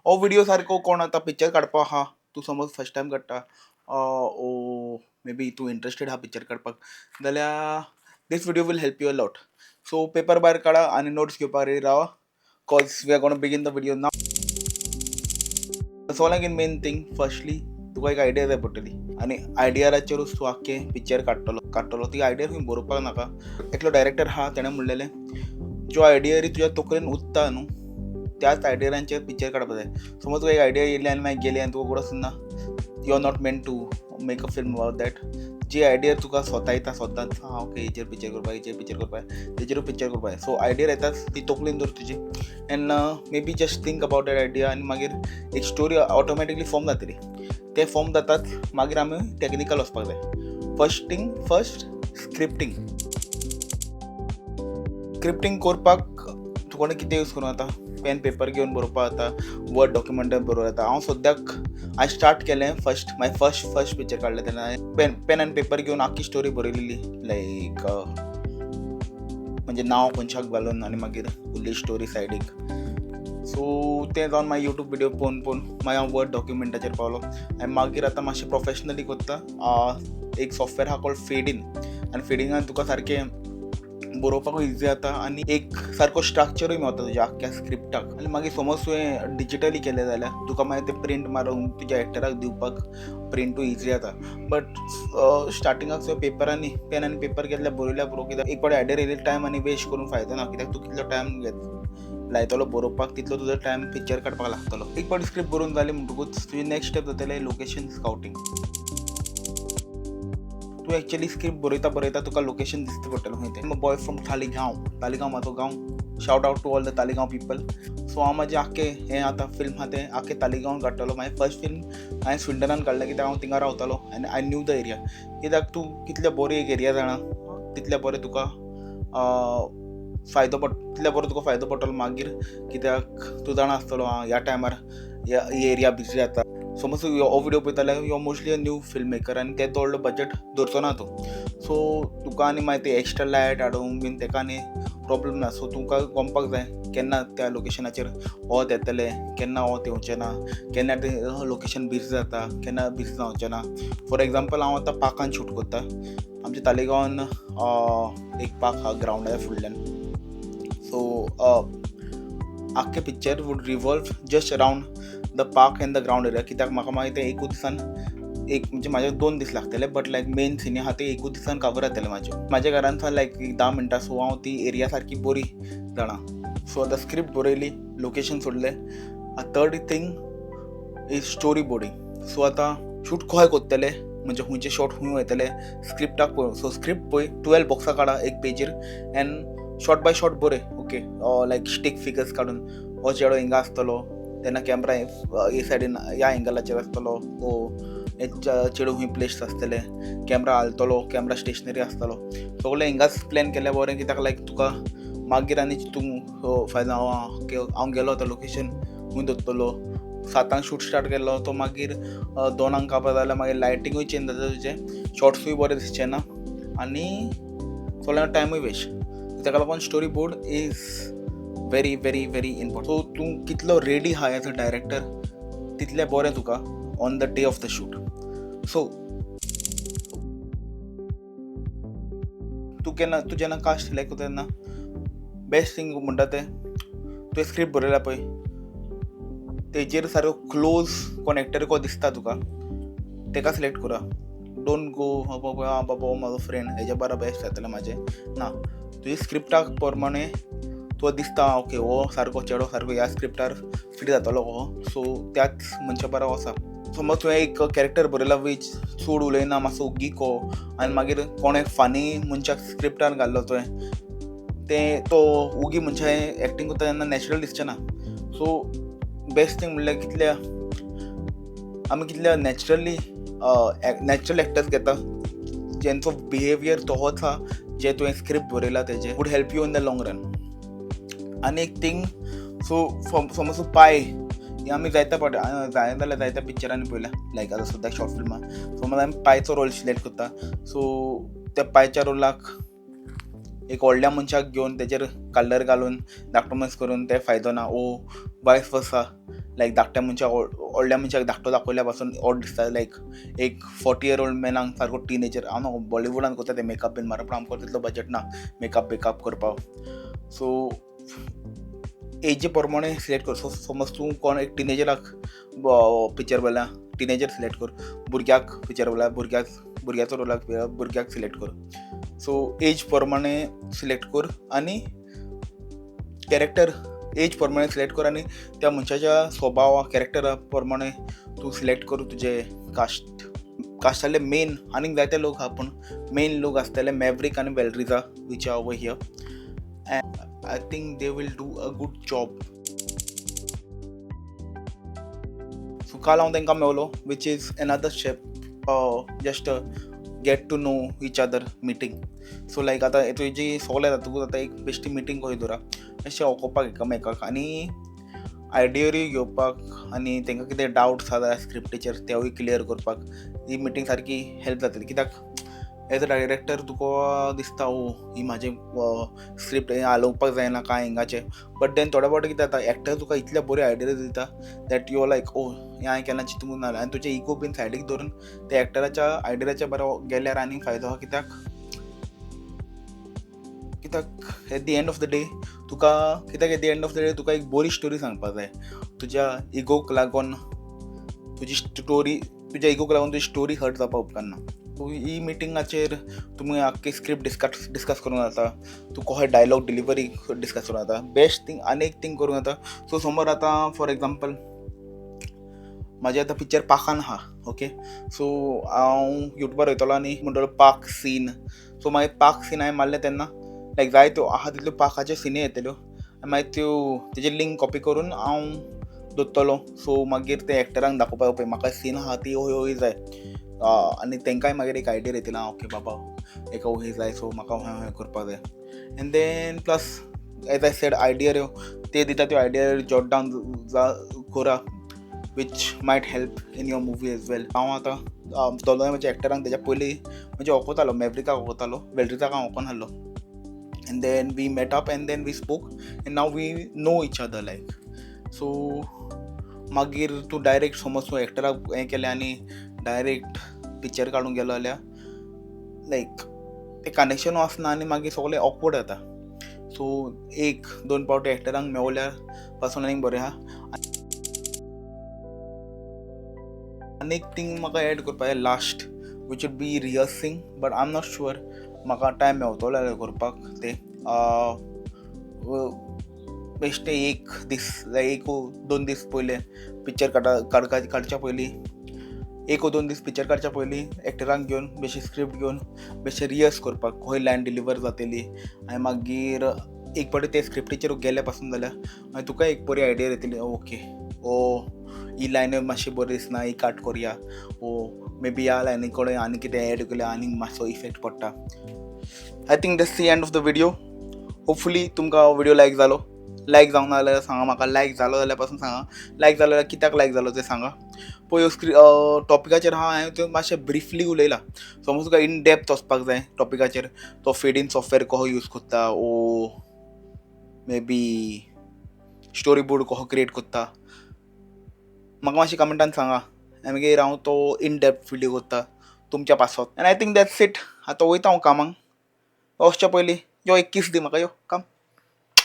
हो व्हिडिओ सारको कोण आतां पिक्चर काडपा आहा, तूं समज फर्स्ट टायम काडटा ओ मे बी तूं इंट्रस्टेड आहा पिक्चर काडपाक जाल्यार this video will help you a lot. So paper भायर काडा आनी नोट्स घेवपाक रेडी रावा, 'cause we are gonna begin the video now. सगळ्यांत मेन थिंग, फर्स्टली तुका एक आयडिया जाय पडटली आनी आयडियाचेरूच तूं आख्खें पिक्चर काडटलो. ती आयडिया खंय बरोवपाक नाका. एकलो डायरेक्टर आहा, तेणें म्हणलेलें, ज्यो आयडिया तुज्या तकलेन उत्ता न्हू, त्याच आयडियांचेर पिक्चर काडपाक जाय. समज तुका एक आयडिया येयली आनी मागीर गेली आनी तुका गोडच ना, you are not meant to make a film about that. Ji idea तुका स्वता येता स्वताच, हां ओके, हेजेर पिक्चर करपाक, हेजेर पिक्चर करपाक, तेजेरूच पिक्चर करपाक जाय. सो आयडिया येताच ती तकलेन दवर तुजी and maybe just think about that idea आनी मागीर एक स्टोरी ऑटोमॅटिकली फॉर्म जातली. ते फॉर्म जातात, मागीर आमी टॅक्निकल वचपाक जाय. First thing first, scripting. Scripting करपाक तुका कितें यूज करूं जाता? पेन पेपर घेवन बरोवपाक जाता, वर्ड डॉक्युमेंटान बरोवपाक जाता. हांव सद्याक हांवें स्टार्ट केलें, फर्स्ट माय फर्स्ट फर्स्ट पिक्चर काडलें तेन्ना हांवें पेन आनी पेपर घेवन आख्खी स्टोरी बरयलेली, लायक म्हणजे नांव खंयच्याक घालून आनी मागीर उरली स्टोरी सायडीक. सो तें जावन मागीर युट्यूब विडियो पळोवन पळोवन मागीर हांव वर्ड डॉक्युमेंटाचेर पावलो आनी मागीर आतां मातशें प्रोफेशनली करता. एक सॉफ्टवेअर आहा कॉल्ड फेडीन आनी फेडिंगान तुका सारकें बरोवपाकूय इजी जाता आनी एक सारको स्ट्रक्चरूय मेवता तुज्या आख्ख्या स्क्रिप्टाक. आनी मागीर समज तुवें डिजिटली केलें जाल्यार तुका मागीर तें प्रिंट मारून तुज्या एक्टराक दिवपाक प्रिंटूय इजी जाता. बट स्टार्टिंगाक तुवें पेपरांनी पेन आनी पेपर घेतल्यार बरयल्यार पुरो, कित्याक एक फावटी आयडिया येयली, टायम आनी वेस्ट करून फायदो ना, कित्याक तूं कितलो टायम घेत लायतलो बरोवपाक तितलो तुजो टायम पिक्चर काडपाक लागतलो. एक फावटी स्क्रिप्ट बरोवन जाली म्हणटकूच तुजी नेक्स्ट स्टेप जातलें लोकेशन स्कावटींग. तूं एक्चुअली स्क्रिप्ट बरयता बरयता तुका लोकेशन दिसता पडटलें खंय तें. बॉय फ्रॉम तालिगांव, तालिगांव म्हाजो गांव. Shout out to all the Taleigao people. So हांव म्हाजें आख्खें हें आतां फिल्म आहा तें आख्खें तालिगांवान काडटलो. म्हाजें फर्स्ट फिल्म हांवें स्विंडनान काडलें, कित्याक हांव थिंगा रावतालो आनी I knew the area, कित्याक तूं कितलें बरी एक एरिया जाणा तितलें बरें तुका फायदो पड तितलें बरो तुका फायदो पडटलो मागीर, कित्याक तूं जाणा आसतलो, आं, ह्या टायमार ही एरिया बिजी जाता. समज तूं हो विडियो पळयता जाल्यार you mostly a new film maker आनी तेदो व्हडलो बजट धरचो ना तूं. सो तुका आनी मागीर ते एक्स्ट्रा लायट हाडूंक बीन तेका आनी प्रोब्लम ना. सो तुका कळपाक जाय केन्ना त्या लोकेशनाचेर वत येतलें, केन्ना वत येवचें ना, केन्ना तें लोकेशन बिजी जाता, केन्ना बिजी जावचें ना. फॉर एग्जाम्पल, हांव आतां पार्कान शूट करता. आमच्या तालिगांवान एक पार्क आहा ग्रावंडा फुडल्यान. सो आख्खें picture would revolve just around the park and the ground area, कित्याक म्हाका मागीर तें एकूच दिसान एक, म्हणजे म्हाजे 2 दीस लागतले, बट लायक मेन सिनी आहा ते एकूच दिसान कवर जातले. म्हाज्या घरान सावन लायक एक 10 मिनटां. सो हांव ती एरिया सारकी बरी जाणा. सो आतां स्क्रिप्ट बरयली, लोकेशन सोडलें, third thing is story boarding. So आतां शूट खंय करतले, म्हणजे खंयचे शॉट खंय वयतले, स्क्रिप्टाक पळय. सो स्क्रिप्ट पळय, 12 बॉक्सां काडा एक पेजीर एंड शॉट बाय शॉट बरय, ओके, लायक स्टीक फिगर्स काडून, हो चेडो हिंगा आसतलो तेन्ना कॅमरा हे सायडीन ह्या एंगलाचेर आसतलो, ओ हे चेडूं खंय प्लेस आसतलें, कॅमरा हालतलो, कॅमरा स्टेशनरी आसतलो, सगळें हिंगाच प्लॅन केल्यार बरें, कित्याक लायक तुका मागीर आनी चिंतूंक फायदो, ओके, हांव गेलो आतां लोकेशन खंय दोत्तलो. 7 शूट स्टार्ट केल्लो तो मागीर 2 कापत जाल्यार मागीर लायटिंगूय चेंज जाता, तुजें शॉट्सूय बरें दिसचें ना आनी सगळ्या टायमूय वेस्ट. ताका लागून story board is very very very important. So तूं कितलो रेडी आहा एज अ डायरेक्टर तितलें बरें तुका on the day of the shoot. So तूं केन्ना, तूं जेन्ना कास्ट सिलेक्ट करता तेन्ना बेस्ट थिंग म्हणटा तें तुवें स्क्रिप्ट बरयला पळय, तेजेर सारको क्लोज कोण एक्टर को दिसता तुका, तेका सिलेक्ट करा. Don't go बाबा, आं बाबा, हो म्हाजो फ्रेंड, हेज्या बारा बेस्ट जातलें म्हाजें. ना, तुजे स्क्रिप्टाक प्रमाणे तुका दिसता, ओके, हो सारको चेडो सारको ह्या स्क्रिप्टार फिट जातलो हो, सो त्याच मनशा बारा वचा. समज तुवें एक कॅरेक्टर बरयला वीच चड उलयना, मातसो ओग्गी को, आनी मागीर कोण एक फनी मनशाक स्क्रिप्टार घाल्लो तुवें, तें तो ओगी मनशा एक्टींग करता तेन्ना नॅचरल दिसचें ना. सो बेस्ट थींग म्हणल्यार कितल्या आमी कितल्या नॅचरली नॅचरल एक्टर्स घेता, जेंचो बिहेवियर तोहोच आहा जे तुवें स्क्रिप्ट बरयला तेजे, would help you in the long run. आनी एक थींग, सो समज तूं पाय हे आमी जायत्या फावटी जाय जाल्यार जायत्या पिक्चरांनी पळयल्या, लायक आतां सद्याक शॉर्ट फिल्मान समज आमी पायचो रोल सिलेक्ट करता, सो त्या पायच्या रोलाक एक व्हडल्या मनशाक घेवन तेजेर कलर घालून धाकटो मनीस करून ते फायदो ना. ओ वायस वर्सा. लायक धाकट्या मनशाक, व्हडल्या मनशाक धाकटो दाखयल्या पासून ऑड दिसता. लायक एक 40 इयर ओल्ड मॅनाक सारको टिनेजर. हांव न्हू, बॉलिवूडान करता ते मेकअप बीन मारप, पूण आमकां तितलो बजट ना मेकअप बेकअप करपाक. सो एजे प्रमाणे सिलेक्ट कर. सो समज तूं कोण एक टिनेजराक पिक्चर पळयला, टिनेजर सिलेक्ट कर. भुरग्याक पिक्चर पळयला, भुरग्याक, भुरग्याचो रोलाक भुरग्याक सिलेक्ट कर. सो एज प्रमाणे सिलेक्ट कर आनी कॅरेक्टर एज प्रमाणे सिलेक्ट कर आनी त्या मनशाच्या स्वभावा, कॅरेक्टरा प्रमाणे तूं सिलेक्ट कर तुजे कास्ट. कास्टाले मेन आनीक जायते लोक आहा, पूण मेन लोक आसतले मॅवरीक आनी वेलरिजा, which are over here, and I think they will do a good job. So काल हांव तांकां मेवलो, which is another step, just get to know each other meeting. So like आतां तुजी सगळें जातकूच आतां एक बेश्टी मिटींग कशी दवरा, मातशें वळखोवपाक एकामेकाक आनी आयडियरूय घेवपाक आनी तांकां कितें डावट्स आसा जाल्यार स्क्रिप्टीचेर तेवूय क्लियर करपाक ही मिटींग सारकी हेल्प जातली. कित्याक एज अ डायरेक्टर तुका दिसता, ओ ही म्हाजी स्क्रिप्ट हालोवपाक जायना कांय हिंगाचें, बट then थोडे फावटी कितें जाता, एक्टर तुका इतले बऱ्यो आयडिया दिता that you लायक, ओ हें हांवें केन्ना चिंतूंक ना. आनी तुजें इगो बीन सायडीक दवरून ते एक्टराच्या आयडियाच्या बरो गेल्यार आनीक फायदो आहा. कित्याक at the end of the day तुका, कित्याक at the end of the day तुका एक बरी स्टोरी सांगपाक जाय. तुज्या इगोक लागून तुजी स्टोरी, तुज्या इगोक लागून तुजी स्टोरी हर्ट जावपाक उपकारना. ही मिटिंगाचेर तुमी आख्खी स्क्रिप्ट डिस्कस करूंक जाता, तूं कहो डायलॉग डिलिवरी डिस्कस करूंक जाता. बेस्ट थिंग आनी एक थिंग करूंक जाता. सो समज आतां फॉर एग्जाम्पल म्हाजें आतां पिक्चर पाखान आहा, ओके, सो हांव युट्यूबार वयतलो आनी म्हणटलो पाक सीन. सो मागीर पाक सीन हांवें मारलें तेन्ना लायक जायत्यो आहा तितल्यो पाकाच्यो सिनी येतल्यो आनी मागीर त्यो तेजे लिंक कॉपी करून हांव दवरतलो. सो मागीर ते एक्टरांक दाखोवपाक, पळय म्हाका सीन आहा ती हय हय जाय, आनी तांकांय मागीर एक आयडिया येतली, आं ओके बाबा एका हय जाय, सो म्हाका हय हय करपाक जाय. And then plus as I said idea ते दिता, त्यो आयडिया जॉट डावन करा, which might help in your movie as well. हांव आतां दोनूय म्हज्या एक्टरांक तेज्या पयलीं म्हणजे वळखतालो, मॅवरिकाक वळखतालो, वेलरिजाक हांव वळखून आहलो. And then we met up and then we spoke and now we know each other like. So मागीर तूं डायरेक्ट समज तूं एक्टराक हें केलें आनी डायरेक्ट पिक्चर काडूंक गेलो जाल्यार लायक तें कनेक्शन आसना आनी मागीर सगळें ऑकवर्ड जाता. सो एक दोन पावटी एक्टरांक मेवल्यार पासून आनीक बरें आहा. आनी एक थींग म्हाका एड करपाक जाय last, which would be rehearsing, but I am not sure म्हाका टायम मेवतलो जाल्यार करपाक तें. बेश्टें एक दीस, एक दोन दीस पयलें पिक्चर काडच्या पयलीं, एक दोन दीस पिक्चर काडच्या पयलीं एक्टरांक घेवन बेश्टी स्क्रिप्ट घेवन बेश्टें रिहर्स करपाक, खंय लायन डिलिवर जातली. आनी मागीर एक फावटी ते स्क्रिप्टीचेर गेले पासून जाल्यार मागीर तुका एक बरी आयडिया येतली, ओके ओ ही लायन मातशी बरी दिसना, ही काट करुया, ओ मे बी ह्या लायनी कडेन आनी कितें एड केल्यार आनीक मातसो इफेक्ट पडटा. I think that's the end of the video. Hopefully तुमकां हो व्हिडियो लायक जालो. लायक जावंक ना जाल्यार सांगा म्हाका, लायक जालो जाल्यार पासून सांगा, लायक जालो जाल्यार कित्याक लायक जालो तें सांगा. पळय स्क्री टॉपिकाचेर हांव हांवें त्यो मातशें ब्रिफली उलयलां. समज तुका इन डेप्थ वचपाक जाय टॉपिकाचेर, तो फेड इन सॉफ्टवेअर कसो यूज करता, ओ मे बी स्टोरी बोर्ड कसो क्रिएट करता, म्हाका मातशें कमेंटान सांगा आनी मागीर हांव तो इन डेप्थ व्हिडियो करता तुमच्या पासत. And I think that's it. आतां वयता हांव कामाक. वचच्या पयलीं यो एक किस दी म्हाका, यो काम.